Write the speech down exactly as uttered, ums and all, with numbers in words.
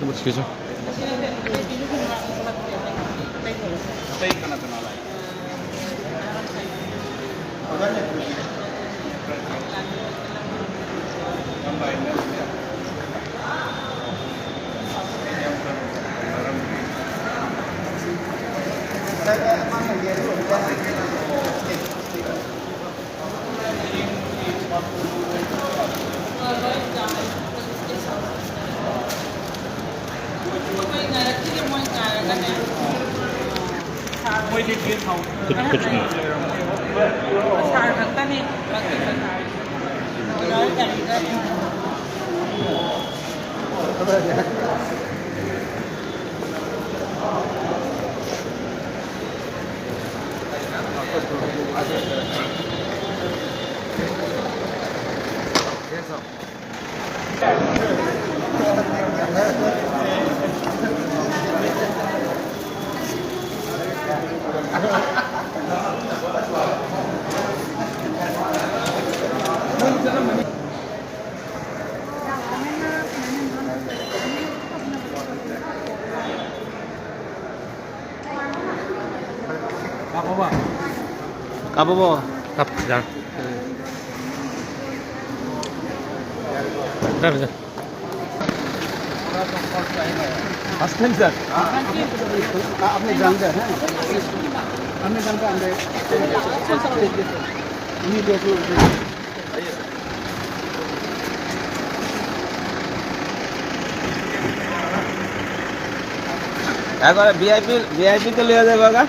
Excuse me. ꯃꯣꯏꯗꯤ gas house. ꯁꯥꯔ ꯈꯛꯇꯅꯤ꯫ ꯀꯥꯞꯄꯕꯣ? ꯀꯥꯞ-, ꯌꯥꯔꯦ꯫ ꯌꯥꯔꯦ, ꯌꯥꯔꯦ꯫ ꯐꯥꯔꯁ ꯇꯥꯏꯝ, ꯁꯥꯔ? हाँ, आपने जान दिया है? आपने जान दिया, हमने একবারে ভিআইপি, ভিআইপি তো লিয়ে যাবে গা।